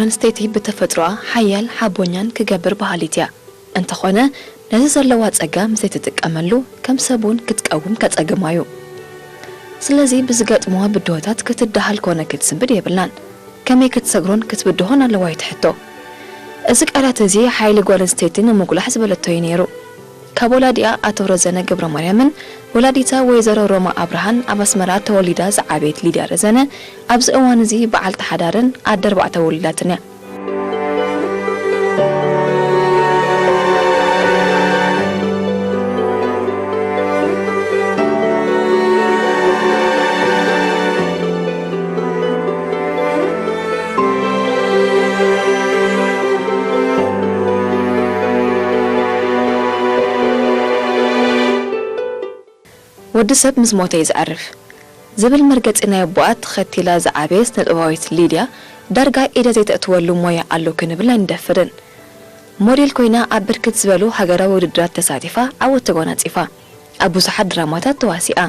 ኣንስተይቲ ብተፈጥሮኣ ሓያል ሓቦኛን ክገብር በሃሊት እያ። እንተኾነ፣ ነዚ ዘለዋ ጸጋ ምስ ዘይትጥቀመሉ፣ ከም ሰብ እውን ክትቀውም ከጸግማ እዩ። ስለዚ ብዝገጥምዋ ብድሆታት ክትደሃል ኮነ ክትስንብድ የብላን። ከመይ ክትሰግሮን ክትብድሆን ኣለዋ እዩ እቲ ሕቶ። እዚ ቃላት እዚ ሓይሊ ጓል ኣንስተይቲ ንምጉላሕ ዝበለቶ እዩ ነይሩ። ካብ ወላዲኣ ኣቶ ረዘነ ገብረማርያምን ወላዲታ ወይዘሮ ሮማ ኣብርሃን ኣብ ኣስመራ ተወሊዳ ዝዓበየት ሊድያ ረዘነ ኣብዚ እዋን እዚ በዓልቲ ሓዳርን ኣደ ኣርባዕተ ውሉዳትን እያ። ወዲ ሰብ ምስ ሞተ እዩ ዘዕርፍ ዝብል መርገጺ ናይ ኣቦኣ ተኸቲላ ዝዓበየት ስነ-ጥበባዊት ሊድያ፣ ዳርጋ ኢዳ ዘይተእትወሉ ሞያ ኣሎ ክንብል ኣይንደፍርን። ሞዴል ኮይና ኣብ ብርክት ዝበሉ ሃገራዊ ውድድራት ተሳቲፋ ዓወት ተጎናጺፋ። ኣብ ብዙሓት ድራማታት ተዋሲኣ።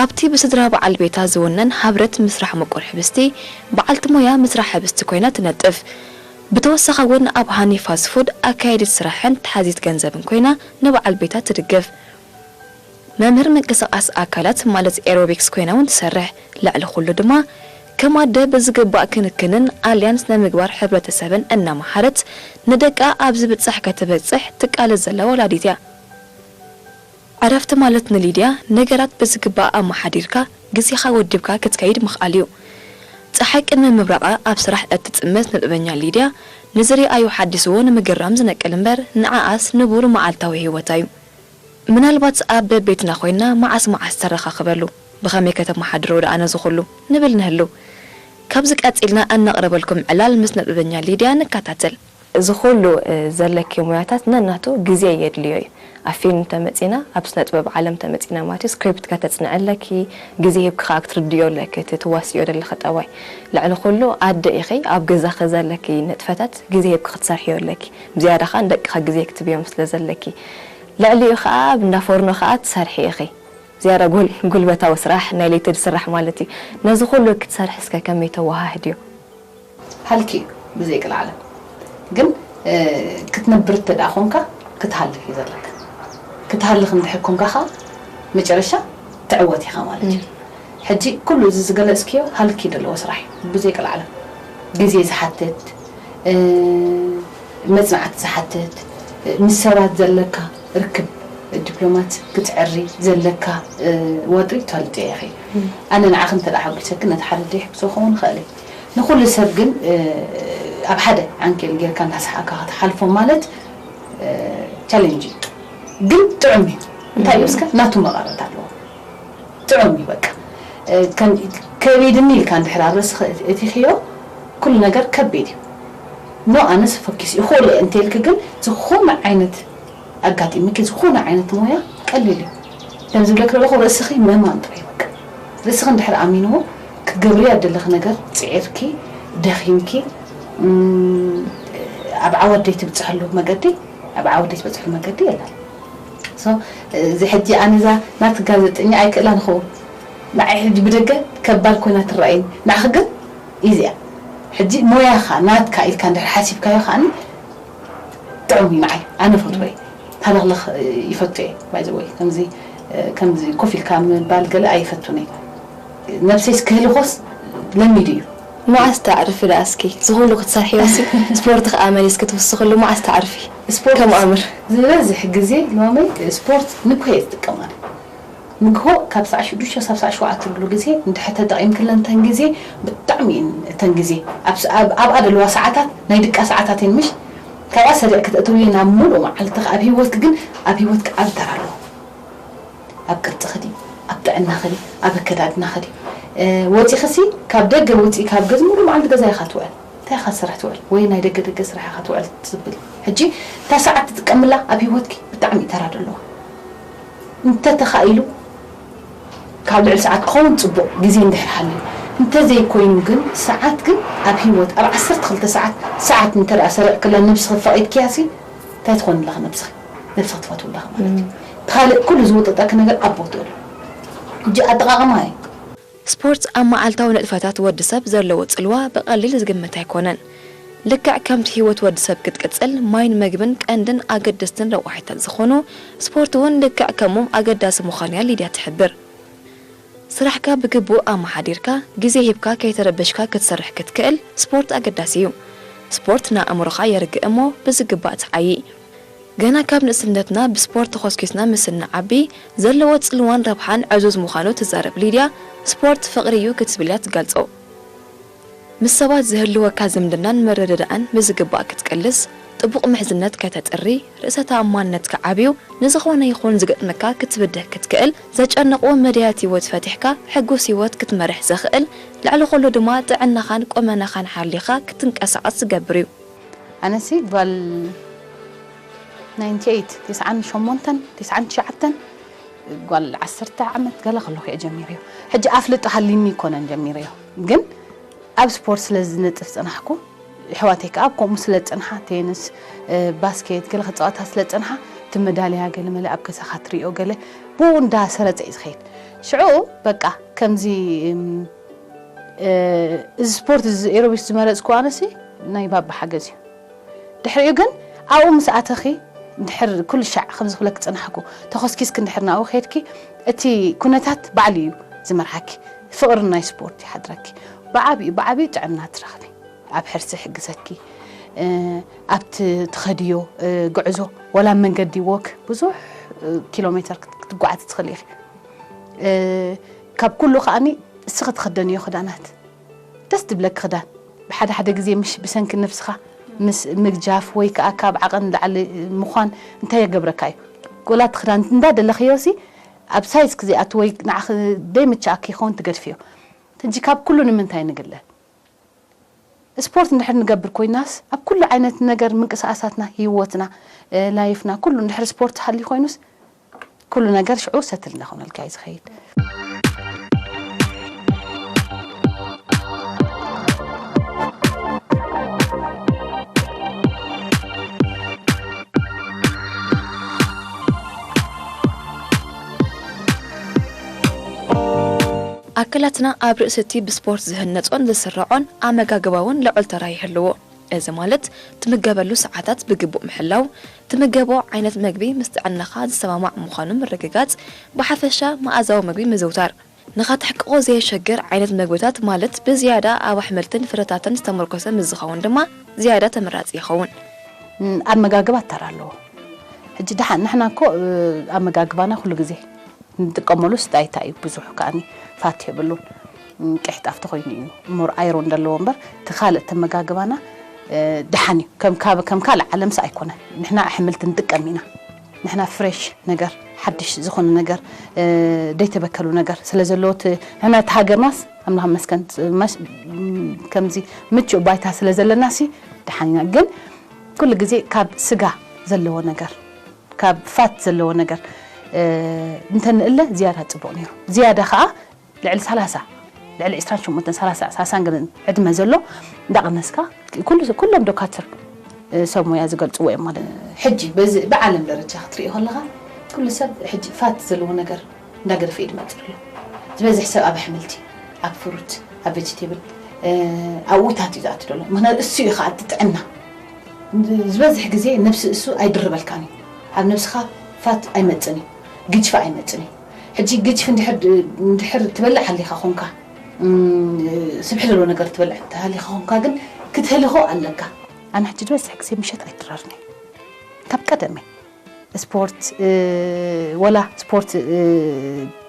ኣብቲ ብስድራ በዓል ቤታ ዝውነን ሃብረት ምስራሕ ምቁር ሕብስቲ፣ በዓልቲ ሞያ ምስራሕ ሕብስቲ ኮይና ትነጥፍ። ብተወሳኺ እውን ኣብ ሃኒ ፋስት ፉድ ኣካያዲት ስራሕን ተሓዚት ገንዘብን ኮይና ንበዓል ቤታ ትድግፍ። መምህር ምንቅስቓስ ኣካላት ማለት ኤሮቢክስ ኮይና እውን ትሰርሕ። ልዕሊ ኩሉ ድማ ከም ኣደ ብዝግባእ ክንክንን ኣልያን ስነ ምግባር ሕብረተሰብን እናመሓረት ንደቃ ኣብ ዝብጻሕ ከተበጽሕ ትቃለስ ዘላ ወላዲት እያ። ዕረፍቲ ማለት ንሊድያ ነገራት ብዝግባእ ኣመሓዲርካ ግዜኻ ወዲብካ ክትከይድ ምኽኣል እዩ። ጸሓይ ቅድሚ ምብራቓ ኣብ ስራሕ እትጽመ ስነ ጥበበኛ ሊድያ ንዝርኣዮ ሓዲስዎ ንምግራም ዝነቅል እምበር ንዓኣስ ንቡር መዓልታዊ ህይወታ እዩ። ምናልባት ኣብ በቤትና ኮይና መዓስ መዓስ ተረኻኽበሉ፣ ብኸመይ ከተመሓድሮ ደኣ ነዚ ኩሉ ንብል ንህሉ። ካብዚ ቀጺልና እነቕርበልኩም ዕላል ምስ ነጥበኛ ሊድያ ንከታተል። እዚ ኩሉ፣ እ፣ ዘለኪ ሞያታት ነናቱ ግዜ የድልዮ እዩ። ኣብ ፊልም ተመጺና፣ ኣብ ስነ ጥበብ ዓለም ተመጺና ማለት እዩ፣ ስክሪፕት ከተጽንዒ ኣለኪ፣ ግዜ ሂብኪ ከኣ ክትርድዮ ኣለኪ፣ እቲ ትዋስዮ ዘለኺ ጠባይ። ልዕሊ ኩሉ ኣደ ኢኺ፣ ኣብ ገዛኺ ዘለኪ ንጥፈታት ግዜ ሂብኪ ክትሰርሕዮ ኣለኪ። ብዝያዳ ከኣ ንደቅኺ ግዜ ክትብዮም ስለ ዘለኪ። ልዕሊኡ ከኣ ኣብ እንዳ ፎርኖ ከኣ ትሰርሒ ኢኺ። ዝያዳ ጉል-፣ ጉልበታዊ ስራሕ፣ ናይ ለይቲ ዝስራሕ ማለት እዩ። ነዚ ኩሉ ክትሰርሒ እስከ ከመይ ተወሃህድዮ? ሃልኪ እዩ ብዘይ ቅልዓለም። ግን፣ እ፣ ክትነብር እተ ደኣ ኾንካ ክትሃልኽ እዩ ዘለካ። ክትሃልኽ እንድሕር ኮንካ ኸኣ መጨረሻ ትዕወት ኢኻ ማለት እዩ። ሕጂ ኩሉ እዚ ዝገለጽክዮ ሃልኪ ዘለዎ ስራሕ እዩ። ብዘይ ቅልዓለም። ግዜ ዝሓትት፣ እ፣ መጽናዕቲ ዝሓትት፣ እ፣ ምስ ሰባት ዘለካ ርክብ ዲፕሎማት ክትዕሪ ዘለካ፣ እ፣ ወጥሪ ትፈልጥዮ ኢኺ። ኣነ ንዓኺ እንተ ደኣ ሓጒሰኪ ነቲ ሓደ ደይሕግዞ ክኸውን ይኽእል እዩ። ንኹሉ ሰብ ግን፣ እ፣ ኣብ ሓደ ዓንኬል ጌርካ እናሰሓቕካ ክትሓልፎ ማለት፣ እ፣ ቻሌንጅ እዩ። ግን ጥዑም እዩ። እንታይ እዩ እስከ ናቱ መቐረት ኣለዎ። ጥዑም እዩ በቃ። እ፣ ከም ከቢድኒ ኢልካ እንድሕር ኣብ ርእስኺ እቲኽዮ፣ ኩሉ ነገር ከቢድ እዩ። ኖ፣ ኣነስ ፈኪስ ይኽእሎ እየ እንተልኪ ግን ዝኾነ ዓይነት ኣጋጢምኪ፣ ዝኾነ ዓይነት ሞያ ቀሊል እዩ። ከም ዝብለኪ ዘለኹ ርእስኺ ምእማን ጥራይ በቃ። ርእስኺ እንድሕር ኣሚንዎ ክትገብርያ ዘለኺ ነገር ጽዒርኪ፣ ደኺምኪ፣ እም፣ ኣብ ዓወት ዘይትብጽሐሉ መገዲ፣ ኣብ ዓወት ዘይትበጽሐሉ መገዲ የለን። ሶ፣ እዚ ሕጂ ኣነ እዛ ናትኪ ጋዜጠኛ ኣይክእላን ክኸውን። ንዓይ ሕጂ ብደገ ከባድ ኮይና ትረኣይኒ። ንዓኺ ግን ኢዚ እያ። ሕጂ ሞያኻ ናትካ ኢልካ እንድሕር ሓሲብካዮ ከኣኒ ጥዑም እዩ ንዓይ። ኣነ ፈትዎ እየ። ሃለኽለኽ ይፈቱ እየ። ባይ ዘ ወይ፣ ከምዚ፣ ከምዚ ኮፍ ኢልካ ምባል ገለ ኣይፈቱን እየ። ነብሰይስ ክህልኾስ ለሚዱ እዩ። መዓስ ተዕርፊ ደኣ እስኪ? እዚ ኩሉ ክትሰርሕዮ ሲ፣ ስፖርት ከኣ መሊስኪ ትውስኽሉ፣ መዓስ ተዕርፊ? ስፖርት ከም ኣምር። ዝበዝሕ ግዜ ሎሚ ስፖርት ንግሆ እየ ዝጥቀመሉ። ንግሆ ካብ ሰዓት ሽዱሽተ ክሳብ ሰዓት ሸውዓተ ዝብሉ ግዜ እንድሕር ተጠቒምክለን እተን ግዜ ብጣዕሚ እየን እተን ግዜ ኣብ ስ-፣ ኣብ፣ ኣብኣ ዘለዋ ሰዓታት ናይ ድቃ ሰዓታት እየን ምሽ? ካብኣ ሰሪዕኪ ተእትውዮ ናብ ምሉእ መዓልትኺ ኣብ ህይወትኪ ግን ኣብ ህይወትኪ ዓቢ ተራ ኣለዎ። ኣብ ቅርጽኺ ድዩ? ኣብ ጥዕናኺ ድዩ? ኣብ ኣከዳድናኺ ድዩ? እ፣ ወጺኽሲ ካብ ደገ ወጺእካ ኣብ ገዛ ሙሉእ መዓልቲ ገዛ ኢኻ ትውዕል። እንታይ ኢኻ ትሰርሕ ትውዕል? ወይ ናይ ደገ ደገ ስራሕ ኢኻ ትውዕል ትብል። ሕጂ እታ ሰዓት ትጥቀምላ ኣብ ህይወትኪ ብጣዕሚ እዩ ተራ ዘለዋ። እንተ ተኻኢሉ ካብ ልዕሊ ሰዓት ክኸውን ጽቡቕ፣ ግዜ እንድሕር ሃልዩ። እንተ ዘይኮይኑ ግን ሰዓት ግን ኣብ ህይወት ኣብ ዓሰርተ ክልተ ሰዓት፣ ሰዓት እንተ ደኣ ሰሪቕክላ ነብስኺ ፈቒድክያሲ እንታይ ትኾኒ ኣለኺ ነብስኺ? ነብስኺ ትፈትዊ ኣለኺ ማለት እዩ። እቲ ካልእ ኩሉ ዝውጥጠኪ ነገር ኣብ ቦትኡ ኣሎ። ሕጂ ኣጠቓቕማ እዩ። ስፖርት ኣብ መዓልታዊ ንጥፈታት ወዲ ሰብ ዘለዎ ጽልዋ ብቐሊል ዝግመት ኣይኮነን። ልክዕ ከምቲ ህይወት ወዲ ሰብ ክትቅጽል ማይን መግብን ቀንድን ኣገደስትን ረቋሒታት ዝኾኑ፣ ስፖርት እውን ልክዕ ከሞም ኣገዳሲ ምዃኑ እያ ሊድያ ትሕብር። ስራሕካ ብግቡእ ኣመሓዲርካ፣ ግዜ ሂብካ ከይተረበሽካ ክትሰርሕ ክትክእል ስፖርት ኣገዳሲ እዩ። ስፖርት ንኣእምሮኻ የርግእ እሞ ብዝግባእ ትዓዪ። ገና ካብ ንእስነትና ብስፖርት ተኾስኪስና ምስ እንዓቢ ዘለዎ ጽልዋን ረብሓን ዕዙዝ ምዃኑ ትዛረብ ሊድያ፣ ስፖርት ፍቕሪ እዩ ክትብል እያ ትገልጾ። ምስ ሰባት ዝህልወካ ዝምድናን ምርድዳእን ብዝግባእ ክትቅልስ፣ ጥቡቕ ምሕዝነት ከተጥሪ፣ ርእሰ ተኣማንነትካ ዓብዩ፣ ንዝኾነ ይኹን ዝገጥመካ ክትብድህ ክትክእል፣ ዘጨንቑ መዳያት ህይወት ፈቲሕካ ሕጉስ ህይወት ክትመርሕ ዘኽእል፣ ልዕሊ ኩሉ ድማ ጥዕናኻን ቁመናኻን ሓሊኻ ክትንቀሳቐስ ዝገብር እዩ። ኣነሲ ጓል ናይንቲ ኤይት፣ ተስዓን ሸሞንተን፣ ተስዓን ትሽዓተን፣ ጓል ዓሰርተ ዓመት ገለ ከለኹ እየ ጀሚረዮ። ሕጂ ኣፍልጦ ሃልይኒ ኣይኮነን ጀሚረዮ፣ ግን ኣብ ስፖርት ስለ ዝነጥፍ ጸናሕኩ፣ ኣሕዋተይ ከኣ ኣብ ከምኡ ስለ ዝጸንሓ፣ ቴንስ፣ እ፣ ባስኬት ገለ ክጻወታ ስለ ዝጸንሓ፣ እቲ መዳልያ ገለ መለ ኣብ ገዛኻ ትሪኦ ገለ ብኡ እንዳሰረጸ እዩ ዝኸይድ። ሽዑ በቃ ከምዚ፣ እም፣ እ፣ እዚ ስፖርት እዚ ኤሮቢክስ ዝመረጽኩ ኣነሲ ናይ ባባ ሓገዝ እዩ። ድሕሪኡ ግን ኣብኡ ምስ ኣተኺ፣ እንድሕር ኩሉ ሻዕ ከምዚ ክብለኪ ጸናሕኩ፣ ተኾስኪስኪ እንድሕር ናብኡ ከድኪ፣ እቲ ኩነታት ባዕሉ እዩ ዝመርሓኪ። ፍቕሪ ናይ ስፖርት ይሓድረኪ። ብዓቢኡ፣ ብዓቢኡ ጥዕና ትረኽቢ። ኣብ ሕርሲ ይሕግዘኪ። እ፣ ኣብቲ ትኸድዮ፣ እ፣ ጉዕዞ፣ ወላ መንገዲ ዎክ ብዙሕ፣ እ፣ ኪሎ ሜተር ክት-፣ ክትጓዓዚ ትኽእሊ ኢኺ። እ፣ ካብ ኩሉ ከኣኒ እስኺ ትኽደንዮ ክዳናት፣ ደስ ትብለኪ ክዳን። ብሓደ ሓደ ግዜ ምሽ ብሰንኪ ነብስኻ ምስ ምግጃፍ ወይ ከኣ ካብ ዓቐን ንላዕሊ ምዃን እንታይ የገብረካ እዩ? ጎላት ክዳን እንዳደለኽዮሲ ኣብ ሳይዝኪ ዘይኣቱ ወይ ንዓኺ ደይምችኣኪ ይኸውን ትገድፍዮ። ሕጂ ካብ ኩሉ ንምንታይ ንግለ? ስፖርት እንድሕር ንገብር ኮይናስ ኣብ ኩሉ ዓይነት ነገር ምንቅስቓሳትና፣ ህይወትና፣ እ፣ ላይፍና ኩሉ እንድሕር ስፖርት ሃልዩ ኮይኑስ ኩሉ ነገር ሽዑ ሰትል እናኾነልካ እዩ ዝኸይድ። ኣካላትና ኣብ ርእሲ እቲ ብስፖርት ዝህነጾን ዝስርዖን ኣመጋግባ እውን ልዑል ተራ ይህልዎ። እዚ ማለት ትምገበሉ ሰዓታት ብግቡእ ምሕላው፣ ትምገቦ ዓይነት መግቢ ምስ ጥዕናኻ ዝሰማማዕ ምዃኑ ምርግጋጽ፣ ብሓፈሻ መኣዛዊ መግቢ ምዝውታር። ንኸተሕቅቖ ዘየሸግር ዓይነት መግብታት ማለት ብዝያዳ ኣብ ኣሕምልትን ፍረታትን ዝተመርኮሰ ምስ ዝኸውን ድማ ዝያዳ ተመራጺ ይኸውን። ም፣ ኣመጋግባ ተራ ኣለዎ። ሕጂ ደሓን ንሕና እኮ፣ እ፣ ኣመጋግባና ኩሉ ግዜ ንጥቀመሉ ስጣይታ እዩ። ብዙሕ ከኣኒ ፋት የብሉን። ም፣ ቀይሕ ጣፍ ተኾይኑ እዩ ሞር ኣይሮን ዘለዎ እምበር፣ እቲ ካልእ ተመጋግባና፣ እ፣ ደሓን እዩ። ከም ካብ-፣ ከም ካልእ ዓለምስ ኣይኮነን። ንሕና ኣሕምልቲ ንጥቀም ኢና። ንሕና ፍሬሽ ነገር፣ ሓድሽ ዝኾነ ነገር፣ እ፣ ደይተበከሉ ነገር ስለ ዘለዎ፣ እቲ ንሕና እቲ ሃገርናስ ኣምላኽ መስገን፣ መስ-፣ ም፣ ከምዚ ምቹእ ባይታ ስለ ዘለናሲ ደሓን ኢና። ግን ኩሉ ግዜ ካብ ስጋ ዘለዎ ነገር፣ ካብ ፋት ዘለዎ ነገር፣ እ፣ እንተንእለ ዝያዳ ጽቡቕ ነይሩ። ዝያዳ ኸኣ ልዕሊ ሰላሳ፣ ልዕሊ ዕስራን ሸሞንተን፣ ሰላሳ፣ ሰላሳን ገለን ዕድመ ዘሎ እንዳቐነስካ፣ ኩሉ፣ ኩሎም ዶካትር፣ እ፣ ሰብ ሞያ ዝገልጽዎ እዮም ማለት እዩ። ሕጂ በዚ ብዓለም ደረጃ ክትሪኦ ከለኻ፣ ኩሉ ሰብ ሕጂ ፋት ዘለዎ ነገር እንዳገደፈ እዩ ዝመጽእ ዘሎ። ዝበዝሕ ሰብ ኣብ ኣሕምልቲ፣ ኣብ ፍሩት፣ ኣብ ቬጅቴብል፣ እ፣ ኣብኡታት እዩ ዝኣቱ ዘሎ። ምኽንያቱ እሱ እዩ ኸኣ እቲ ጥዕና። ዝበዝሕ ግዜ ነብሲ እሱ ኣይድርበልካን እዩ። ኣብ ነብስኻ ፋት ኣይመጽን እዩ፣ ግጅፊ ኣይመጽን እዩ። ሕጂ ግጅፊ እንድሕር፣ እንድሕር ትበልዕ ሃሊኻ ኾንካ፣ እም፣ ስብሒ ዘለዎ ነገር ትበልዕ እንተሃሊኻ ኾንካ ግን ክትህልኾ ኣለካ። ኣነ ሕጂ ዝበዝሕ ግዜ ምሸት ኣይድረርን እየ። ካብ ቀደመይ ስፖርት፣ እ፣ ወላ ስፖርት፣ እ፣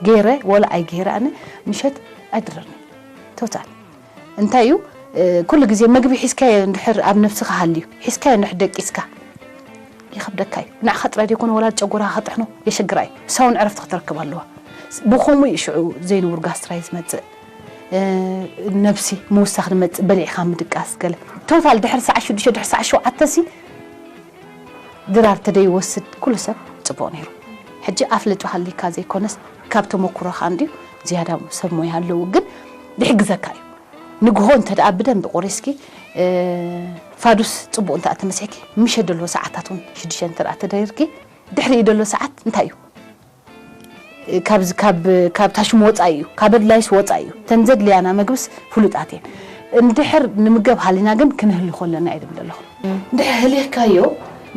ገይረ ወላ ኣይገይረ ኣነ ምሸት ኣይድረርን እየ። ቶታል። እንታይ እዩ፣ እ፣ ኩሉ ግዜ መግቢ ሒዝካዮ እንድሕር ኣብ ነብስኻ ሃልዩ፣ ሒዝካዮ እንድሕር ደቂስካ፣ ይኸብደካ እዩ። ንዓኻ ጥራይ ዘይኮነ፣ ወላ ጨጎራኻ ከጥሕኖ የሸግራ እዩ። ንሳ እውን ዕረፍቲ ክትረክብ ኣለዋ። ብኸምኡ እዩ ሽዑ ዘይንቡር ጋስትራይ ዝመጽእ። እ፣ ነብሲ ምውሳኽ ዝመጽእ፣ በሊዕኻ ምድቃስ ገለ። ቶታል ድሕሪ ሰዓት ሽዱሽተ፣ ድሕሪ ሰዓት ሸውዓተ ሲ ድራር ተደይወስድ ኩሉ ሰብ ጽቡቕ ነይሩ። ሕጂ ኣፍልጦ ሃሊካ ዘይኮነስ፣ ካብ ተመኩሮኻ እንድዩ። ዝያዳ ሰብ ሞያ ኣለዉ፣ ግን ይሕግዘካ እዩ። ንግሆ እንተ ደኣ ብደንቢ ቆሪስኪ፣ እ፣ ፋዱስ ጽቡቕ እንተ ተመሲሕኪ፣ ምሸት ደሎ ሰዓታት እውን ሽዱሽተ እንተ ደኣ ተደሪርኪ፣ ድሕሪኡ ደሎ ሰዓት እንታይ እዩ? ካብዚ፣ ካብ፣ ካብ ታሽሙ ወጻኢ እዩ፣ ካብ ኣድላይስ ወጻኢ እዩ። እተን ዘድልያና መግብስ ፍሉጣት እየን። እንድሕር ንምገብ ሃሊና ግን ክንህሉ ከለና እየ ድብል ዘለኹ። እንድሕር ህሊኽካዮ፣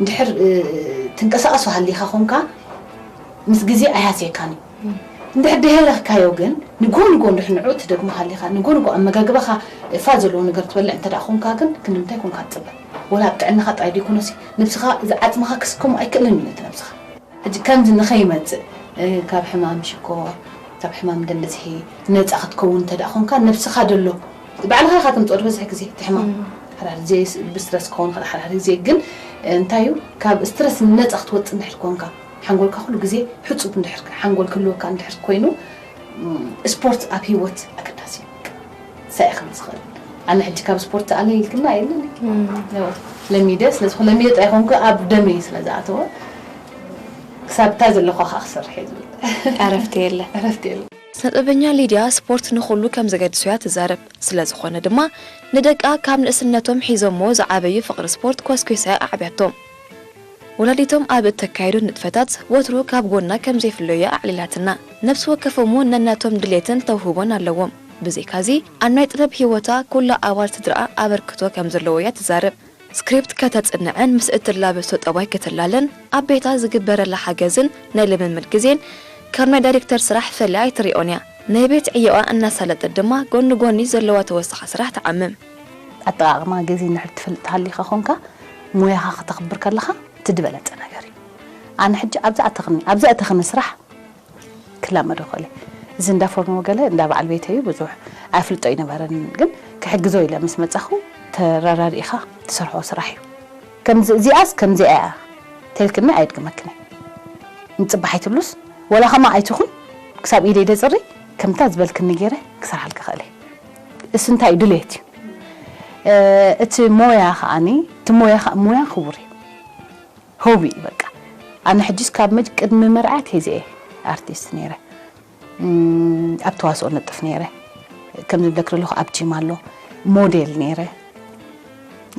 እንድሕር ትንቀሳቐሱ ሃሊኻ ኾንካ፣ ምስ ግዜ ኣይሃስየካን እዩ። እንድሕር ደይሃለኽካዮ ግን ንጎ ንጎ እንድሕር ንዑ ትደግሞ ሃሊኻ፣ ንጎ ንጎ ኣመጋግባኻ እፋ ዘለዎ ነገር ትበልዕ እንተ ደኣ ኾንካ ግን ክንምንታይ ኮንካ ትጽበ? ወላ ኣብ ጥዕናኻ ጥራይ ደይኮነሲ፣ ነብስኻ፣ እዚ ዓጽምኻ ክስከሞ ኣይክእልን እዩ ነቲ ነብስኻ። ሕጂ ከምዚ ንኸይመጽእ፣ እ፣ ካብ ሕማም ሽኮር፣ ካብ ሕማም ደም ብዝሒ ነጻ ክትከውን እንተ ደኣ ኾንካ፣ ነብስኻ ደሎ ባዕልኻ ኢኻ ተምጽኦ ብዝሒ ግዜ እቲ ሕማም። እም። ሓደ ሓደ ግዜ ስ-፣ ብስትረስ ክኸውን ይኽእል፣ ሓደ ሓደ ግዜ ግን፣ እ፣ እንታይ እዩ፣ ካብ ስትረስ ነጻ ክትወጽእ እንድሕር ኮንካ፣ ሓንጎልካ ኩሉ ግዜ ሕጹብ እንድሕር፣ ሓንጎል ክህልወካ እንድሕር ኮይኑ፣ እም፣ ስፖርት ኣብ ህይወት ኣገዳሲ እዩ። ሳይ ከም ዝኽእል። ኣነ ሕጂ ካብ ስፖርት ኣለ ኢልክና የለን። እም። ያው ለሚደ፣ ስለ ዝኾነ ለሚደ ጥራይ ኮንኩ ኣብ ደመይ ስለ ዝኣተወ፣ ክሳብ እታ ዘለኹ ከዓ ክሰርሕ እየ ዝብል። ዕረፍቲ የለ። ዕረፍቲ የለ። ስነጥበበኛ ሊድያ ስፖርት ንኹሉ ከም ዘገድሶ እያ ትዛረብ። ስለ ዝኾነ ድማ ንደቃ ካብ ንእስነቶም ሒዞሞ ዝዓበዩ ፍቕሪ ስፖርት ኮስኲሳ እያ ኣዕብያቶም። ወላዲቶም ኣብ እተካየዶ ንጥፈታት ወትሩ ካብ ጎና ከም ዘይፍለዩ እያ ኣዕሊላትና። ነፍሲ ወከፎም እውን ነናቶም ድሌትን ተውህቦን ኣለዎም። ብዘይካዚ ኣብ ናይ ጥበብ ህይወታ ኩሉ ኣባል ስድራኣ ኣበርክቶ ከም ዘለዎ እያ ትዛረብ። ስክሪፕት ከተጽንዕን ምስ እትላበሶ ጠባይ ክትላለን ኣብ ቤታ ዝግበረላ ሓገዝን ናይ ልምምድ ግዜን ከም ናይ ዳይሬክተር ስራሕ ፈሊያ ኣይትሪኦን እያ። ናይ ቤት ዕዮኣ እናሳለጠት ድማ ጎኒ ጎኒ ዘለዋ ተወሳኺ ስራሕ ትዓምም። ኣጠቓቕማ ግዜ እንድሕር ትፈልጥ ሃሊኻ ኾንካ፣ ሞያኻ ከተኽብር ከለኻ እቲ ዝበለጸ ነገር እዩ። ኣነ ሕጂ ኣብዛ ኣተኽኒ፣ ኣብዛ ኣተኽኒ ስራሕ ክላመዶ ክእል እየ። እዚ እንዳ ፎርኖ ገለ እንዳ በዓል ቤተይ እዩ፣ ብዙሕ ኣፍልጦ ኣይነበረንን፣ ግን ክሕግዞ ኢለ ምስ መጻኹ ተረዳዲእኻ ትሰርሖ ስራሕ እዩ። ከምዚ፣ እዚኣስ ከምዚኣ እያ ተልክኒ ኣይድግመክን እየ። ንጽባሕ ኣይትብሉስ፣ ወላ ኸማ ኣይትኹን፣ ክሳብ ኢደይ ደጽሪ፣ ከምታ ዝበልክኒ ገይረ ክሰርሓልኪ ክእል እየ። እሱ እንታይ እዩ? ድሌት እዩ። እ፣ እቲ ሞያ ከኣኒ፣ እቲ ሞያ ከኣ፣ ሞያ ክቡር እዩ። ሆቢ እዩ በቃ። ኣነ ሕጂስ ካብ መጅ-፣ ቅድሚ መርዓ ሒዘ እየ ኣርቲስት ነይረ። እም፣ ኣብ ተዋስኦ ነጥፍ ነይረ። ከም ዝብለክ ዘለኹ ኣብ ጂም ኣሎ፣ ሞዴል ነይረ።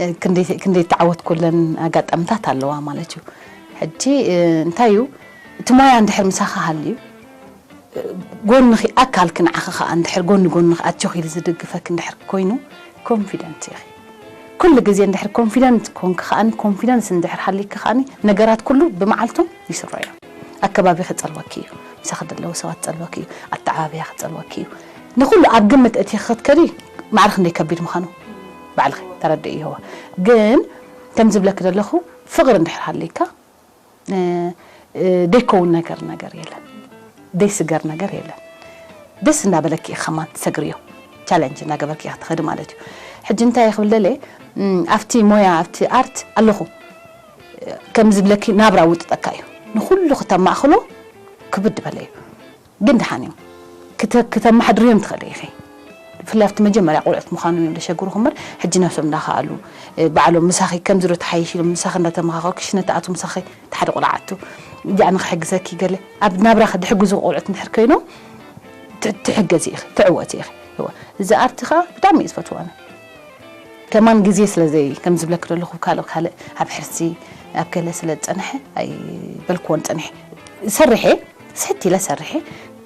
እ፣ ክንደይ፣ ክንደይ ተዓወትኩለን ኣጋጣሚታት ኣለዋ ማለት እዩ። ሕጂ፣ እ፣ እንታይ እዩ፣ እቲ ሞያ እንድሕር ምሳኻ ሃልዩ፣ ጎንኺ፣ ኣካልኪ ንዓኺ ኸኣ እንድሕር ጎኒ ጎንኺ ኣጆኺ ኢሉ ዝድግፈኪ እንድሕር ኮይኑ፣ ኮንፊደንት ኢኺ። ኩሉ ግዜ እንድሕር ኮንፊደንት ኮንኪ ኸኣኒ፣ ኮንፊደንስ እንድሕር ሃልይኪ ኸኣኒ፣ ነገራት ኩሉ ብመዓልቱ ይስረዩ እዮም። ኣከባቢኺ ጸልወኪ እዩ። ምሳኺ ዘለዉ ሰባት ጸልወኪ እዩ። ኣተዓባብያኺ ጸልወኪ እዩ። ንኹሉ ኣብ ግምት እቲ ክትከዲ ማዕረ ክንደይ ከቢድ ምዃኑ ባዕልኺ ተረድእዮ። ግን ከም ዝብለኪ ዘለኹ ፍቕሪ እንድሕር ሃልይካ፣ እ፣ እ፣ ደይከውን ነገር፣ ነገር የለን። ደይስገር ነገር የለን። ደስ እንዳበለኪ ኢኺ ከማን ትሰግርዮ። ቻለንጅ እንዳገበርኪ ኢኺ ትኸዲ ማለት እዩ። ሕጂ እንታይ ክብል ደልየ፣ እም፣ ኣብቲ ሞያ፣ ኣብቲ ኣርት ኣለኹ። ከም ዝብለኪ ናብራ ውጥጠካ እዩ። ንኹሉ ክተማእኽሎ ክብድ በለ እዩ። ግን ደሓን እዮም። ክተ-፣ ክተመሓድርዮም ትኽእሊ ኢኺ። ብፍላይ ኣብቲ መጀመርያ ቆልዑት ምዃኖም እዮም ዘሸግሩኹ እምበር፣ ሕጂ ነብሶም እንዳኸኣሉ፣ እ፣ ባዕሎም ምሳኺ ከምዚ ዶ ትሓይሽ ኢሎም ምሳኺ እንዳተመኻኸሩ ክሽነ ትኣትዉ፣ ምሳኺ እቲ ሓደ ቆልዓ ኣቱ፣ እዚኣ ንኽሕግዘኪ ገለ፣ ኣብ ናብራኺ ድሕግዙ ቆልዑት እንድሕር ኮይኖም፣ ት-፣ ትሕገዚ ኢኺ፣ ትዕወቲ ኢኺ። እወ። እዚ ኣርቲ ኸኣ ብጣዕሚ እየ ዝፈትዎ ኣነ። ከማን ግዜ ስለ ዘይ-፣ ከም ዝብለኪ ዘለኹ ካልእ፣ ካልእ ኣብ ሕርሲ፣ ኣብ ገለ ስለ ዝጸንሐ ኣይበልክዎን ጸኒሐ። ሰሪሐ፣ ስሕት ኢለ ሰሪሐ፣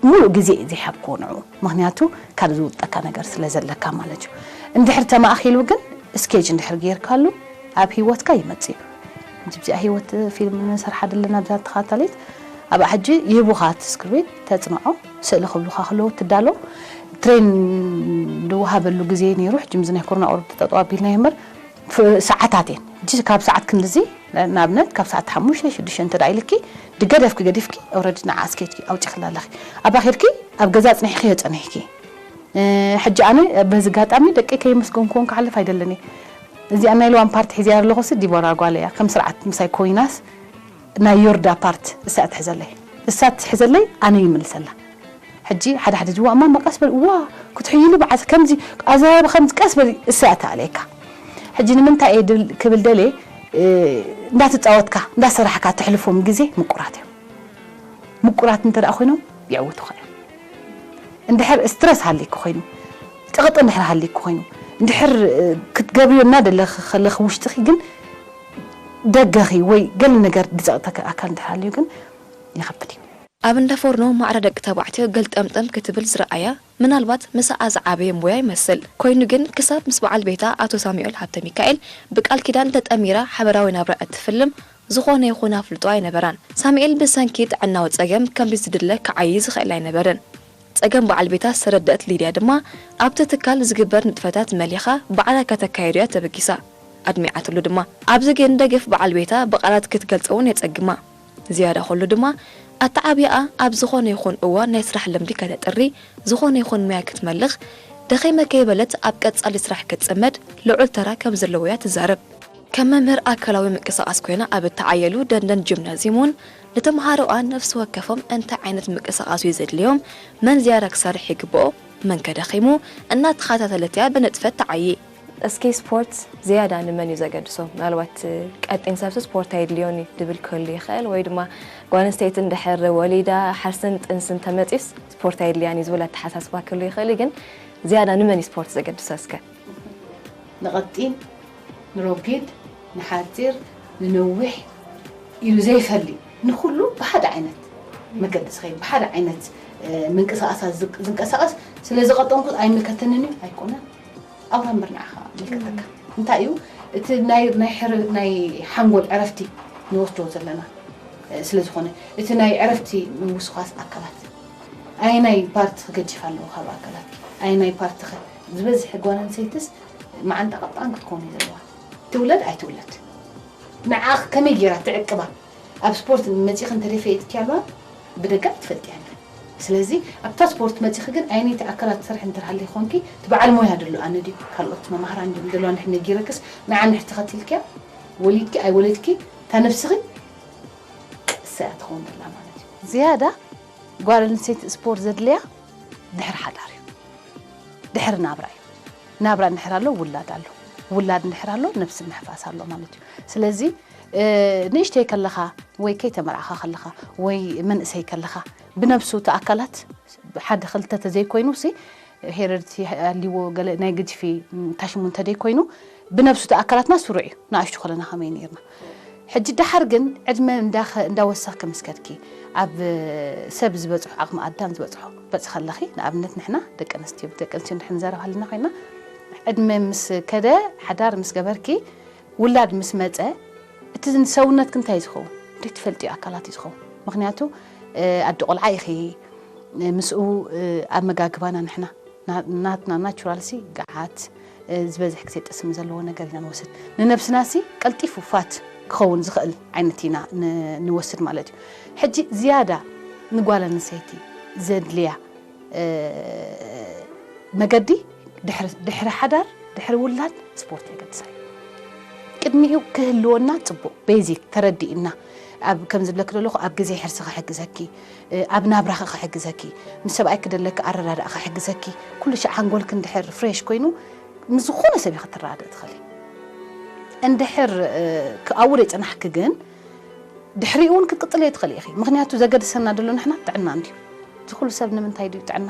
ሙሉእ ግዜ እየ ዘይሃብክዎ ንዕኡ። ምኽንያቱ፣ ካልእ ዝውጠካ ነገር ስለ ዘለካ ማለት እዩ። እንድሕር ተማእኺሉ ግን፣ ስኬጅ እንድሕር ጌርካሉ፣ ኣብ ህይወትካ ይመጽእ እዩ። እዚኣ ህይወት ፊልም ንሰርሓ ዘለና ኣብዛ ተኸታታሊት፣ ኣብኣ ሕጂ ይህቡኻ እቲ ስክሪፕት፣ ተጽንዖ፣ ስእሊ ክብሉኻ ከለዉ ትዳሎ። ትሬን ዝወሃበሉ ግዜ ነይሩ። ሕጂ ምስዚ ናይ ኮሮና ቁሩብ ጠጠው ኣቢልናዮ እምበር፣ ፍ-፣ ሰዓታት እየን። ሕጂ ካብ ሰዓት ክንድዚ፣ ንኣብነት፣ ካብ ሰዓት ሓሙሽተ፣ ሽዱሽተ እንተ ደኣ ኢልኪ፣ ድገደፍኪ ገዲፍኪ፣ ኦልረዲ ንዓ ስኬጅ ኣውጺኽላ ኣለኺ። ኣብኣ ኬድኪ፣ ኣብ ገዛ ኣጽኒሕክዮ ጸኒሕኪ። እ፣ ሕጂ ኣነ በዚ ኣጋጣሚ ደቀይ ከየመስገንኩወን ክሓልፍ ኣይደልን እየ። እዚኣ ናይ ልዋም ፓርቲ ሒዘያ ዘለኹሲ ዲቦራ ጓለይ እያ። ከም ስርዓት ምሳይ ኮይናስ ናይ ዮርዳ ፓርት እሳ ትሕዘለይ። እሳ ትሕዘለይ፣ ኣነ ይምልሰላ። ሕጂ ሓደ ሓደ ጅዋ እማማ ቀስ በል፣ እዋ፣ ክትሕይሉ በዓል ከምዚ፣ ኣዛራርባ ከምዚ ቀስ በል እሳ እያ ትኣልየካ። ሕጂ ንምንታይ እየ ድብል-፣ ክብል ደልየ፣ እ፣ እንዳተጻወትካ፣ እንዳሰራሕካ ተሕልፎም ግዜ ምቁራት እዮም። ምቁራት እንተ ደኣ ኮይኖም የዕውቱኻ እዮም። እንድሕር ስትረስ ሃልይኪ ኮይኑ፣ ጸቕጢ እንድሕር ሃልይኪ ኮይኑ፣ እንድሕር፣ እ፣ ክትገብርዮ እናደለኺ ከለኺ ውሽጥኺ ግን ደገኺ ወይ ገለ ነገር ዝጸቕጠኪ ኣካል እንድሕር ሃልዩ ግን ይኸብድ እዩ። ኣብ እንዳ ፎርኖ ማዕረ ደቂ ተባዕትዮ ገልጠምጠም ክትብል ዝረኣያ ምናልባት ምስኣ ዝዓበየ ሞያ ይመስል። ኮይኑ ግን ክሳብ ምስ በዓል ቤታ ኣቶ ሳሙኤል ሃብተ ሚካኤል ብቃል ኪዳን ተጠሚራ ሓበራዊ ናብራ እትፍልም ዝኾነ ይኹን ኣፍልጦ ኣይነበራን። ሳሙኤል ብሰንኪ ጥዕናዊ ጸገም ከምቲ ዝድለ ክዓዪ ዝኽእል ኣይነበረን። ጸገም በዓል ቤታ ዝተረደእት ሊድያ ድማ ኣብቲ ትካል ዝግበር ንጥፈታት መሊኻ ባዕላ ከተካይዶ እያ ተበጊሳ። ኣድሚዓትሉ ድማ። ኣብዚ ግን ደገፍ በዓል ቤታ ብቓላት ክትገልጾ እውን የጸግማ። ዝያዳ ኩሉ ድማ ኣተዓብያኣ ኣብ ዝኾነ ይኹን እዋን ናይ ስራሕ ልምዲ ከተጥሪ፣ ዝኾነ ይኹን ሞያ ክትመልኽ፣ ደኺመ ከይበለት ኣብ ቀጻሊ ስራሕ ክትጽመድ ልዑል ተራ ከም ዘለዎ እያ ትዛረብ። ከም መምህር ኣካላዊ ምንቅስቓስ ኮይና ኣብ እተዓየሉ ደንደን ጂምናዝየም እውን ንተምሃሮኣ ነፍሲ ወከፎም እንታይ ዓይነት ምንቅስቓስ እዩ ዘድልዮም፣ መን ዝያዳ ክሰርሕ ይግብኦ፣ መን ከ ደኺሙ እናተኸታተለት እያ ብንጥፈት ትዓዪ። እስኪ ስፖርት ዝያዳ ንመን እዩ ዘገድሶ? ምናልባት ቀጢን ሰብሲ ስፖርት ኣየድልዮን እዩ ድብል ክህሉ ይኽእል፣ ወይ ድማ ጓል ኣንስተይቲ እንድሕር ወሊዳ ሓርስን ጥንስን ተመፂስ ስፖርት ኣየድልያን እዩ ዝብል ኣተሓሳስባ ክህሉ ይኽእል እዩ። ግን ዝያዳ ንመን እዩ ስፖርት ዘገድሶ እስከ? ንቐጢን፣ ንረጒድ፣ ንሓፂር፣ ንነዊሕ ኢሉ ዘይፈሊ፣ ንኹሉ ብሓደ ዓይነት መገዲ ዝኸይድ፣ ብሓደ ዓይነት ምንቅስቃሳት ዝንቀሳቀስ። ስለዚ ቀጠንኩት ኣይምልከተንን እዩ ኣይኮነን፣ ኣብራ እምበር ንዓኻ ምልከተካ። እንታይ እዩ እቲ ናይ ናይ ሕር ናይ ሓንጎል ዕረፍቲ ንወስዶ ዘለና ስለ ዝኾነ፣ እቲ ናይ ዕረፍቲ ምውስኻስ ኣካላት ኣየናይ ፓርት ክገዲፍ ኣለዎ ካብ ኣካላት ኣየናይ ፓርት ዝበዝሕ ጓል ኣንስተይትስ መዓንጣ ቀጣን ክትከውን እዩ ዘለዋ። ትውለድ ኣይትውለድ ንዓ ከመይ ገይራ ትዕቅባ ኣብ ስፖርት መፂኺ እንተደፈየትኪ ኣለዋ ብደጋ ትፈልጥያ ኣለኪ። ስለዚ ኣብታ ስፖርት መፂኺ ግን ኣየነይቲ ኣካላት ትሰርሒ እንተሃለይ ኮንኪ እቲ በዓል ሞያ ደሎ ኣነ ድዩ ካልኦት መማህራን ድዮም ዘለዋ እንድሕር ነጊረክስ ንዓ እንድሕር ተኸቲልክያ ወሊድኪ ኣይወለድኪ እታ ነብስኺ ቅሰያ ትኸውን ደላ ማለት እዩ። ዝያዳ ጓል ኣንስተይቲ ስፖርት ዘድልያ ድሕሪ ሓዳር እዩ፣ ድሕሪ ናብራ እዩ። ናብራ እንድሕር ኣሎ ውላድ ኣሎ፣ ውላድ እንድሕር ኣሎ ነብሲ ምሕፋስ ኣሎ ማለት እዩ። ስለዚ ንእሽተይ ከለኻ ወይ ከይተመርዓኻ ከለኻ ወይ መንእሰይ ከለኻ ብነብሱ እቲ ኣካላት ሓደ ክልተ ተዘይኮይኑ ሲ ሄረድቲ ኣልዎ ገለ ናይ ግጅፊ ታሽሙ እንተደይ ኮይኑ ብነብሱ እቲ ኣካላትና ስሩዕ እዩ ንኣሽቱ ከለና ከመይ ነርና ሕጂ ደሓር ግን ዕድመ እንዳወሰኽኪ ምስ ከድኪ ኣብ ሰብ ዝበፅሖ ዓቕሚ ኣዳም ዝበፅሖ በፅኸ ኣለኺ ንኣብነት ንሕና ደቂ ኣንስትዮ ደቂ ኣንስትዮ ንድሕር ንዘረብ ሃልና ኮይና ዕድመ ምስ ከደ ሓዳር ምስ ገበርኪ ውላድ ምስ መጸ እቲ ሰውነትኪ እንታይ እዩ ዝኸውን? ደይ ትፈልጥዮ ኣካላት እዩ ዝኸውን። ምኽንያቱ ኣደ ቆልዓ ኢኺ፣ ምስኡ ኣመጋግባና ንሕና ናትና ናቹራል ሲ ገዓት ዝበዝሕ ግዜ ጠስሚ ዘለዎ ነገር ኢና ንወስድ። ንነብስና ሲ ቀልጢፉ ፋት ክኸውን ዝኽእል ዓይነት ኢና ንወስድ ማለት እዩ። ሕጂ ዝያዳ ንጓል ኣንሰይቲ ዘድልያ መገዲ ድሕሪ ሓዳር ድሕሪ ውላድ ስፖርት የገድሳ እዩ። ቅድሚኡ ክህልወና ፅቡቕ ቤዚክ ተረዲእና ኣብ ከም ዝብለኪ ዘለኹ ኣብ ግዜ ሕርሲ ክሕግዘኪ ኣብ ናብራኺ ክሕግዘኪ ምስ ሰብኣይ ክደለኪ ኣረዳዳእ ክሕግዘኪ ኩሉ ሻዕ ሓንጎልኪ እንድሕር ፍሬሽ ኮይኑ ምስ ዝኾነ ሰብ ኢኺ ትረዳደእ ትኽእሊ እንድሕር ኣብኡ ዘይፅናሕኪ ግን ድሕሪኡ እውን ክትቅፅልዮ ትኽእሊ ኢኺ። ምኽንያቱ ዘገድሰና ደሎ ንሕና ጥዕና እንድዩ። እዚ ኩሉ ሰብ ንምንታይ ድዩ ጥዕና?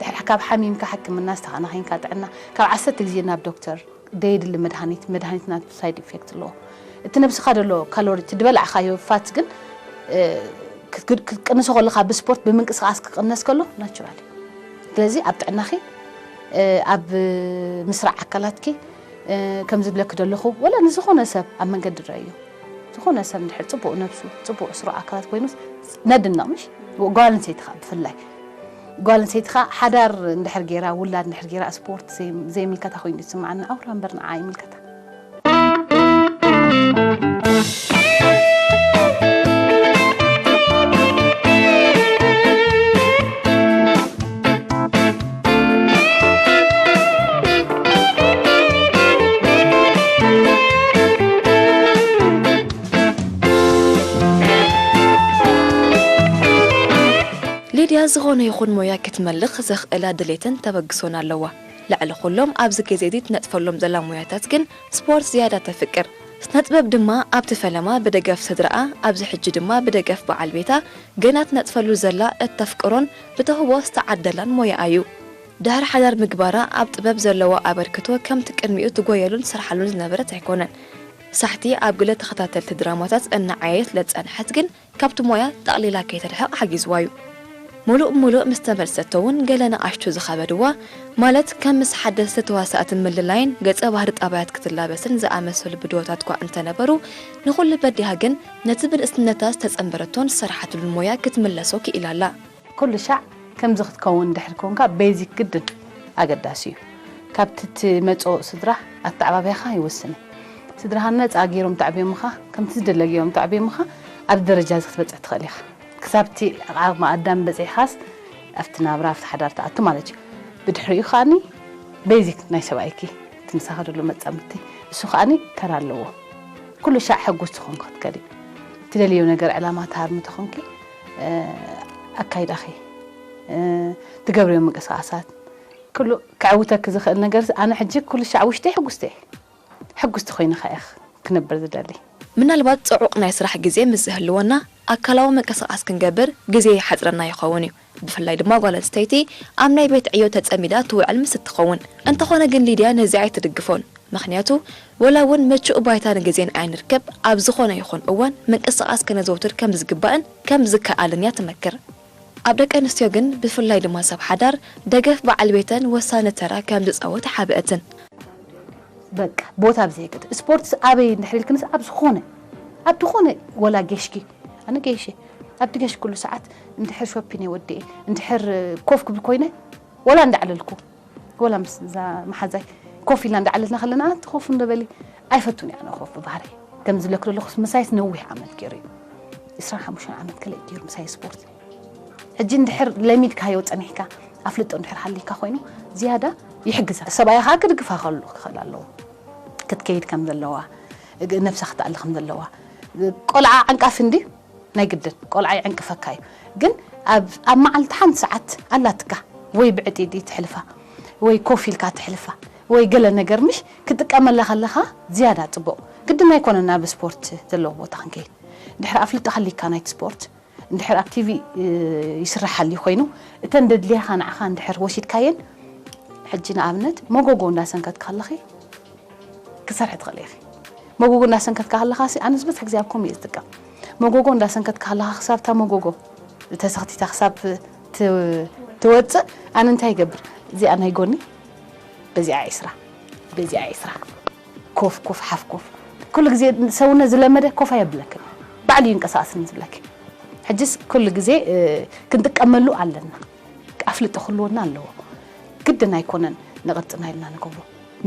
ድሕሪ ካብ ሓሚምካ ሕክምና ዝተኻናኺንካ ጥዕና ካብ ዓሰርተ ግዜ ናብ ዶክተር ደየድሊ መድሃኒት መድሃኒት ናቱ ሳይድ ኢፌክት ኣለዎ። እቲ ነብስኻ ደሎ ካሎሪ እቲ ዝበላዕኻዮ ፋት ግን ክትቅንሶ ከለኻ ብስፖርት ብምንቅስቃስ ክቅነስ ከሎ ናቹራል እዩ። ስለዚ ኣብ ጥዕናኺ ኣብ ምስራዕ ኣካላትኪ ከም ዝብለኪ ደለኹ ወላ ንዝኾነ ሰብ ኣብ መንገዲ ረእዮ ዝኾነ ሰብ እንድሕር ፅቡቕ ነብሱ ፅቡቕ ስሩዕ ኣካላት ኮይኑስ ነድንቕ ምሽ ጓል ኣንሰይቲ ከዓ ብፍላይ ጓል ኣንሰይቲ ከዓ ሓዳር እንድሕር ገይራ ውላድ እንድሕር ገይራ ስፖርት ዘይምልከታ ኮይኑ ዝስምዓኒ ኣውራ እምበር ንዓ ይምልከታ። ሊድያ ዝኾነ ይኹን ሞያ ክትመልኽ ዘኽእላ ድሌትን ተበግሶን ኣለዋ። ልዕሊ ኩሎም ኣብዚ ግዜ እዚ ትነጥፈሎም ዘላ ሞያታት ግን ስፖርት ዝያዳ ተፍቅር። ስነጥበብ ድማ ኣብቲ ፈለማ ብደገፍ ስድራኣ ኣብዚ ሕጂ ድማ ብደገፍ በዓል ቤታ ገና ትነጥፈሉ ዘላ እተፍቅሮን ብተውህቦ ዝተዓደላን ሞያኣ እዩ። ድሕሪ ሓዳር ምግባራ ኣብ ጥበብ ዘለዋ ኣበርክቶ ከምቲ ቅድሚኡ ትጎየሉን ትሰርሓሉን ዝነበረት ኣይኮነን። ሳሕቲ ኣብ ገለ ተኸታተልቲ ድራማታት እናዓየየት ስለዝጸንሐት ግን ካብቲ ሞያ ጠቕሊላ ከይትርሕቕ ሓጊዝዋ እዩ። ሙሉእ ብሙሉእ ምስ ተመልሰቶ እውን ገለ ንኣሽቱ ዝኸበድዋ፣ ማለት ከም ምስ ሓደስቲ ተዋሳእትን ምልላይን ገጸ ባህሪ ጣባያት ክትላበስን ዝኣመሰሉ ብድሆታት እኳ እንተነበሩ፣ ንኹሉ በዲሃ ግን ነቲ ብንእስነታ ዝተጸንበረቶን ዝሰርሓትሉን ሞያ ክትምለሶ ክኢላ ኣላ። ኩሉ ሻዕ ከምዚ ክትከውን እንድሕር ኮንካ ቤዚክ ግድን ኣገዳሲ እዩ። ካብቲ ትመጾ ስድራ ኣተዓባብያኻ ይውስን። ስድራኻ ነጻ ገይሮም ተዕብዮምኻ፣ ከምቲ ዝደለ ገይሮም ተዕብዮምኻ፣ ኣብ ደረጃ እዚ ክትበጽሕ ትኽእል ኢኻ። ክሳብቲ ዓቕሚ ኣዳም በጺሕኻስ ኣብቲ ናብራ ኣብቲ ሓዳር ትኣቱ ማለት እዩ። ብድሕሪኡ ከኣኒ ቤዚክ ናይ ሰብኣይኪ እቲ ምሳኺ ዘሎ መጻምድቲ እሱ ከኣኒ ተራ ኣለዎ። ኩሉ ሻዕ ሕጉስ ትኾንኪ ክትከዲ ትደልዮ ነገር ዕላማ ትሃርሚ ተኾንኪ ኣካይዳኺ ትገብርዮ ምንቅስቃሳት ኩሉ ከዕውተኪ ዝኽእል ነገር ኣነ ሕጂ ኩሉ ሻዕ ውሽጢ ሕጉስቲ ሕጉስቲ ኮይነ ከኣ ክነብር ዝደሊ። ምናልባት ጽዑቕ ናይ ስራሕ ግዜ ምስ ዝህልወና ኣካላዊ ምንቅስቃስ ክንገብር ግዜ ይሓጽረና ይኸውን እዩ። ብፍላይ ድማ ጓል ኣንስተይቲ ኣብ ናይ ቤት ዕዮ ተጸሚዳ ትውዕል ምስ እትኸውን። እንተኾነ ግን ሊድያ ነዚ ኣይትድግፎን። ምኽንያቱ ወላ እውን ምቹእ ባይታን ግዜን ኣይንርከብ፣ ኣብ ዝኾነ ይኹን እዋን ምንቅስቃስ ከነዘውትር ከም ዝግባእን ከም ዝከኣልን እያ ትመክር። ኣብ ደቂ ኣንስትዮ ግን ብፍላይ ድማ ሰብ ሓዳር ደገፍ በዓል ቤተን ወሳኒ ተራ ከም ዝጻወት ሓበአትን። በቃ ቦታ ብዘየገደ ስፖርት ኣበይ እንድሕር ኢልክንስ ኣብ ዝኾነ ኣብ ዝኾነ ወላ ጌሽኪ ኣነ ጌሽ ኣብቲ ጌሽ ኩሉ ሰዓት እንድሕር ሾፒን ወዲኤ እንድሕር ኮፍ ክብል ኮይነ ወላ እንዳዕለልኩ ወላ ምስ እዛ መሓዛይ ኮፍ ኢልና እንዳዕለልና ከለና ኣንቲ ኮፍ እንደበሊ ኣይፈቱን እየ ኣነ ኮፍ ብባህሪ ከም ዝብለክ ዘለኹ ምሳይስ ነዊሕ ዓመት ገይሩ እዩ 25 ዓመት ከለእ ገይሩ ምሳይ ስፖርት ሕጂ እንድሕር ለሚድካዮ ጸኒሕካ ኣፍልጦ እንድሕር ሃሊካ ኮይኑ ዝያዳ ይሕግዛ ሰብኣይ ከዓ ክድግፋ ከሉ ክኽእል ኣለዎ ክትከይድ ከም ዘለዋ ነብሳ ክትኣሊ ከም ዘለዋ ቆልዓ ዓንቃፊ እንዲ ናይ ግድን ቆልዓ ይዕንቅፈካ እዩ ግን ኣብ ኣብ መዓልቲ ሓንቲ ሰዓት ኣላትካ ወይ ብዕጢጢ ትሕልፋ ወይ ኮፍ ኢልካ ትሕልፋ ወይ ገለ ነገር ምሽ ክጥቀመላ ከለኻ ዝያዳ ጽቡቕ ግድን ኣይኮነን ኣብ ስፖርት ዘለዎ ቦታ ክንከይድ ድሕሪ ኣፍልጦ ሃሊካ ናይቲ ስፖርት እንድሕር ኣብ ቲቪ ይስራሕ ሃልዩ ኮይኑ እተን ደድልያኻ ንዓኻ እንድሕር ወሲድካየን ሕጂ ንኣብነት መጎጎ እንዳሰንከትካ ኣለኺ ክሰርሒ ትኽእል ኢኺ መጎጎ እንዳሰንከትካ ከለኻ ሲ ኣነስ ብዙሕ ግዜ ኣብ ከምኡ እየ ዝጥቀም መጎጎ እንዳሰንከትካ ከለኻ ክሳብ እታ መጎጎ ተሰኽቲታ ክሳብ ትወፅእ ኣነ እንታይ ይገብር እዚኣ ናይ ጎኒ በዚኣ ዒስራ በዚኣ ዒስራ ኮፍ ኮፍ ሓፍ ኮፍ ኩሉ ግዜ ሰውነት ዝለመደ ኮፍ ኣየብለክን ባዕሉ ይንቀሳቀስን ዝብለኪ ሕጅስ ኩሉ ግዜ ክንጥቀመሉ ኣለና ኣፍልጦ ክህልወና ኣለዎ ግድን ኣይኮነን ንቅርፅና ኢልና ንገብሮ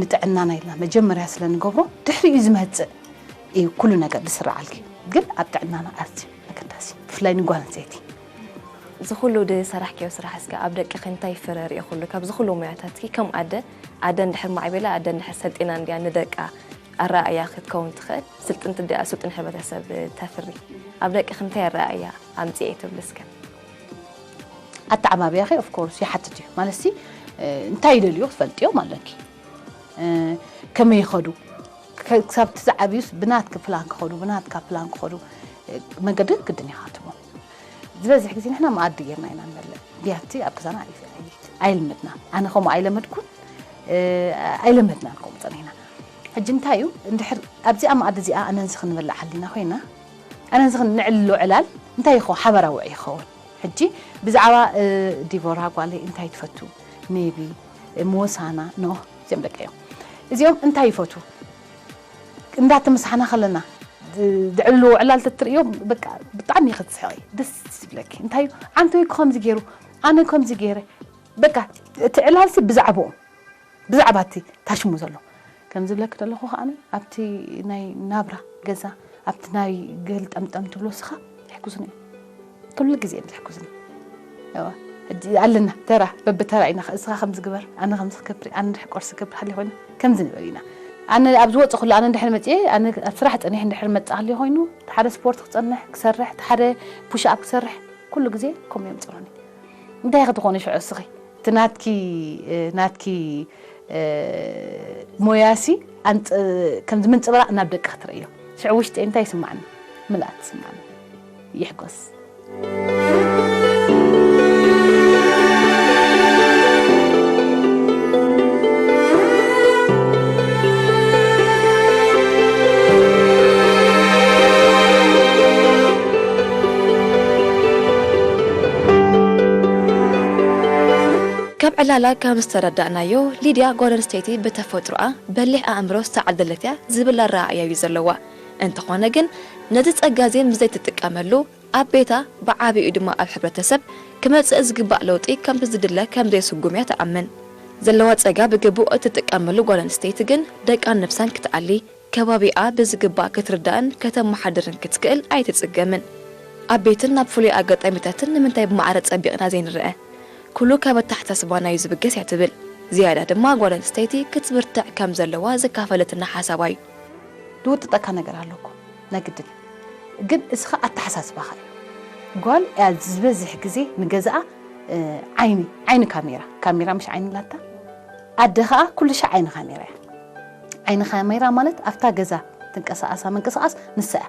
ንጥዕናና ኢልና መጀመርያ ስለ ንገብሮ ድሕሪኡ ዝመፅእ እዩ ኩሉ ነገር ዝስራዓልኪ ግን ኣብ ጥዕናና ኣዝዩ ኣገዳሲ ብፍላይ ንጓል ኣንስተይቲ እዚ ኩሉ ዝሰራሕክዮ ስራሕ እስከ ኣብ ደቅኺ እንታይ ፍረ ርኢኹሉ? ካብዚ ኩሉ ሞያታትኪ ከም ኣደ፣ ኣደ እንድሕር ማዕቢላ፣ ኣደ እንድሕር ሰልጢና እንድያ ንደቃ ኣረኣእያ ክትከውን ትኽእል። ስልጥንቲ ድኣ ስልጡን ሕብረተሰብ ተፍሪ። ኣብ ደቅኺ እንታይ ኣረኣእያ ኣምጺኤ ትብሊ እስከ? ኣተዓባብያኺ of course ይሓትት እዩ ማለት ሲ እንታይ ይደልዩ ክትፈልጥዮም ኣለኪ ከመይ ይኸዱ ክሳብ እቲ ዝዓብዩስ ብናትኪ ፕላን ክኸዱ ብናትካ ፕላን ክኸዱ መገዲ ግድን ኢኻ ትቦ ዝበዝሕ ግዜ ንሕና መኣዲ ጌርና ኢና ንበልዕ ቢያቲ ኣብ ገዛና ኣይልመድና ኣነ ከምኡ ኣይለመድኩን ኣይለመድናን ከምኡ ፀኒሕና ሕጂ እንታይ እዩ እንድሕር ኣብዚኣ መኣዲ እዚኣ ኣነንዚ ክንበልዕ ሓሊና ኮይና ኣነንዚ ንዕልሎ ዕላል እንታይ ይኸውን ሓበራዊ ይኸውን ሕጂ ብዛዕባ ዲቮራ ጓለይ እንታይ ትፈቱ ሜቢ ሞሳና ኖ እዚኦም ደቂ እዮም እዚኦም እንታይ ይፈቱ እንዳተመሳሕና ከለና ድዕልዎ ዕላል ተትርእዮ በቃ ብጣዕሚ ክትስሕቂ ደስ ዝብለኪ እንታይ ዓንተይ እኮ ከምዚ ገይሩ ኣነ ከምዚ ገይረ በቃ እቲ ዕላልሲ ብዛዕባኦም ብዛዕባ እቲ ታሽሙ ዘሎ ከም ዝብለኪ ዘለኹ ከዓኒ ኣብቲ ናይ ናብራ ገዛ ኣብቲ ናይ ገልጠምጠም ትብሎ ስኻ ይሕግዙኒ እዮም ኩሉ ግዜ እዮም ዝሕግዙኒ ኣለና ተራ በብተራ ኢና እስኻ ከም ዝግበር ኣነ ከም ዝገብር ኣነ ድሕር ቆርሲ ክገብር ሃልየ ኮይኑ ከምዚ ንበል ኢና ኣነ ኣብ ዝወፅእ ኩሉ ኣነ እንድሕር መፅየ ኣነ ኣብ ስራሕ ፀኒሕ እንድሕር መፅእ ሃልየ ኮይኑ ሓደ ስፖርት ክፀንሕ ክሰርሕ ሓደ ፑሽ ኣፕ ክሰርሕ ኩሉ ግዜ ከምኡ እዮም ፅሩኒ እንታይ ክትኾኒ ሽዑ እስኺ እቲ ናትኪ ናትኪ ሞያሲ ከምዚ ምንፅብራቕ ናብ ደቂ ክትርእዮ ሽዑ ውሽጢ እንታይ ይስማዓኒ ምልኣት ይስማዓኒ ይሕጎስ ዕላላ ከም ዝተረዳእናዮ፣ ሊድያ ጓል ኣንስተይቲ ብተፈጥሮኣ በሊሕ ኣእምሮ ዝተዓደለት እያ ዝብል ኣረኣእያ እዩ ዘለዋ። እንተኾነ ግን፣ ነዚ ጸጋ እዚ ምስ ዘይትጥቀመሉ፣ ኣብ ቤታ፣ ብዓቢኡ ድማ ኣብ ሕብረተሰብ፣ ክመጽእ ዝግባእ ለውጢ ከምቲ ዝድለ ከም ዘይስጉም እያ ትኣምን። ዘለዋ ጸጋ ብግቡእ እትጥቀመሉ ጓል ኣንስተይቲ ግን፣ ደቃን ነብሳን ክትኣሊ፣ ከባቢኣ ብዝግባእ ክትርዳእን ከተመሓድርን ክትክእል ኣይትጽገምን። ኣብ ቤትን ኣብ ፍሉይ ኣጋጣሚታትን ንምንታይ ብማዕረ ጸቢቕና ዘይንረአ? ኩሉ ካብ ኣተሓሳስባና እዩ ዝብገስ እያ ትብል። ዝያዳ ድማ ጓል ኣንስተይቲ ክትብርትዕ ከም ዘለዋ ዘካፈለትና ሓሳባ እዩ። ዝውጥጠካ ነገር ኣሎ እኮ ናይ ግድን። ግን እዚ ኸ ኣተሓሳስባኻ እዩ። ጓል እያ ዝበዝሕ ግዜ ንገዛኣ፣ እ፣ ዓይኒ፣ ዓይኒ ካሜራ፣ ካሜራ ምሽ ዓይኒ ላታ፣ ኣደ ኸኣ ኩሉ ሻዕ ዓይኒ ካሜራ እያ። ዓይኒ ካሜራ ማለት ኣብታ ገዛ ትንቀሳቐሳ ምንቅስቓስ ንሳ እያ።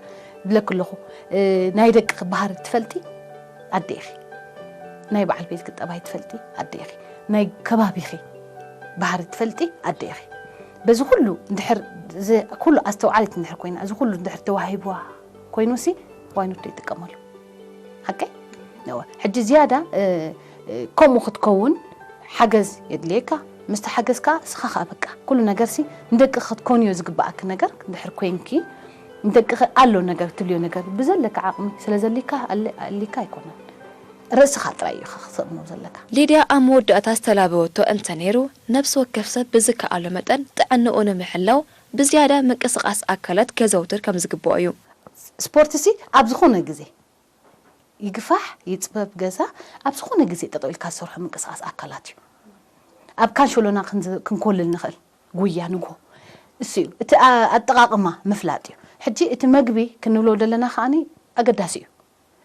ብለክ ኣለኹ፣ እ፣ ናይ ደቂ ባህሪ ትፈልጢ ኣደ ኢኺ። ናይ በዓል ቤትኪ ጠባይ ትፈልጢ ኣደ ኢኺ። ናይ ከባቢኺ ባህሪ ትፈልጢ ኣደ ኢኺ። በዚ ኩሉ እንድሕር፣ እዚ ኩሉ ኣስተውዓሊት እንድሕር ኮይና፣ እዚ ኩሉ እንድሕር ተዋሂብዋ ኮይኑሲ፣ ዋይኖት ዶ ይጥቀመሉ? ሓቀይ? እወ። ሕጂ ዝያዳ፣ እ፣ እ፣ ከምኡ ክትከውን ሓገዝ የድልየካ። ምስቲ ሓገዝ ከኣ እስኻ ከኣ በቃ ኩሉ ነገርሲ ንደቂ ክትኮንዮ ዝግባኣኪ ነገር እንድሕር ኮይንኪ፣ ንደቅኺ ኣሎ ነገር ትብልዮ ነገር ብዘለካ ዓቕሚ ስለ ዘሊካ ኣለ-፣ ኣሊካ ኣይኮነን። ርእስኻ ጥራይ እዩ ክትእምኖ ዘለካ። ሊድያ ኣብ መወዳእታ ዝተላበወቶ እንተ ነይሩ፣ ነብሲ ወከፍ ሰብ ብዝከኣሎ መጠን ጥዕንኡ ንምሕላው ብዝያዳ ምንቅስቓስ ኣካላት ከዘውትር ከም ዝግብኦ እዩ። ስፖርትሲ ኣብ ዝኾነ ግዜ ይግፋሕ ይፅበብ ገዛ፣ ኣብ ዝኾነ ግዜ ጠጠው ኢልካ ዝሰርሖ ምንቅስቓስ ኣካላት እዩ። ኣብ ካንሸሎና ክንዝ-፣ ክንኮልል ንኽእል፣ ጉያ ንግሆ፣ እሱ እዩ እቲ ኣ-፣ ኣጠቓቕማ ምፍላጥ እዩ። ሕጂ እቲ መግቢ ክንብሎ ዘለና ከዓኒ ኣገዳሲ እዩ።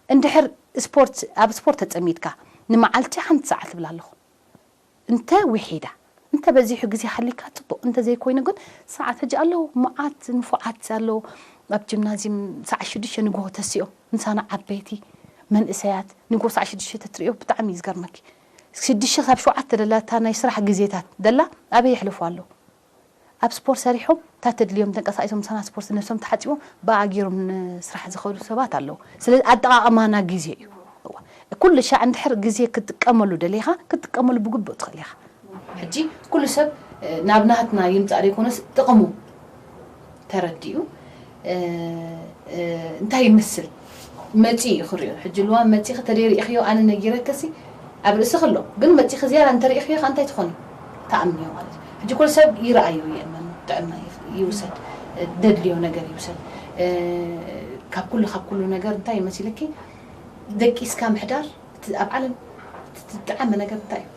እንድሕር ስፖርት፣ ኣብ ስፖርት ተፀሚድካ ንመዓልቲ ሓንቲ ሰዓት ትብል ኣለኹ፣ እንተ ውሒዳ፣ እንተ በዚሑ ግዜ ሃሊካ ፅቡቕ፣ እንተ ዘይኮይኑ ግን ሰዓት ሕጂ ኣለዉ መዓት ንፉዓት ኣለዉ ኣብ ጅምናዝየም ሰዓት ሽዱሽተ ንግሆ ተሲኦም፣ ምሳና ዓበይቲ መንእሰያት ንግሆ ሰዓት ሽዱሽተ ተትርእዮ ብጣዕሚ እዩ ዝገርመኪ። ሽዱሽተ ክሳብ ሸውዓተ ደላ እታ ናይ ስራሕ ግዜታት ደላ ኣበይ የሕልፉ ኣለዉ? ኣብ ስፖርት ሰሪሖም እታ ተድልዮም ተንቀሳቒሶም ምሳና ስፖርት ነብሶም ተሓፂቦም ብኣ ገይሮም ንስራሕ ዝኸዱ ሰባት ኣለዉ። ስለዚ ኣጠቓቕማና ግዜ እዩ። እዋ። ኩሉ ሻዕ እንድሕር ግዜ ክትጥቀመሉ ደሊኻ ክትጥቀመሉ ብግቡእ ትኽእል ኢኻ። ሕጂ ኩሉ ሰብ፣ እ፣ ናብ ናትና ይምፃእ ዘይኮነስ ጥቕሙ ተረዲኡ፣ እ፣ እ፣ እንታይ ይመስል መፂኡ እዩ ክሪኦ። ሕጂ ልዋ መፂኺ ተደይ ርኢኽዮ ኣነ ነጊረክሲ ኣብ ርእስኺ ኣሎ፣ ግን መፂኺ ዝያዳ እንተርኢኽዮ ከ እንታይ ትኾኒ? ተኣምንዮ ማለት እዩ። ሕጂ ኩሉ ሰብ ይረኣዮ ይእመን፣ ጥዕና ይፍ-፣ ይውሰድ፣ እ፣ ደድልዮ ነገር ይውሰድ። እ፣ ካብ ኩሉ፣ ካብ ኩሉ ነገር እንታይ ይመሲልኪ? ደቂስካ ምሕዳር እቲ ኣብ ዓለም እቲ ዝጠዓመ ነገር እንታይ እዩ?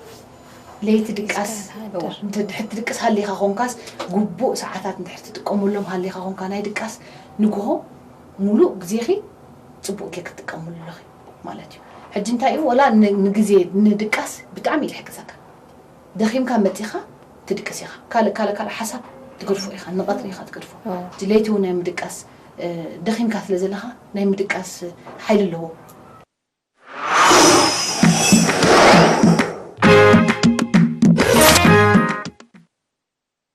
ለይቲ ድቃስ፣ እዋ፣ እንተ ድሕር ትድቅስ ሃሊኻ ኾንካስ፣ ግቡእ ሰዓታት እንድሕር ትጥቀመሎም ሃሊኻ ኾንካ ናይ ድቃስ ንግሆ ሙሉእ ግዜኺ ጽቡቕ ጌር ክትጥቀምሉ ኣለኺ ማለት እዩ። ሕጂ እንታይ እዩ፣ ወላ ን-፣ ንግዜ ንድቃስ ብጣዕሚ እዩ ዝሕግዘካ። ደኺምካ መጺኻ ትድቅስ ኢኻ። ካልእ፣ ካልእ፣ ካልእ ሓሳብ ትገድፎ ኢኻ፣ ንቐትሪ ኢኻ ትገድፎ። እቲ ለይቲ እውን ናይ ምድቃስ፣ እ፣ ደኺምካ ስለ ዘለኻ ናይ ምድቃስ ሓይሊ ኣለዎ።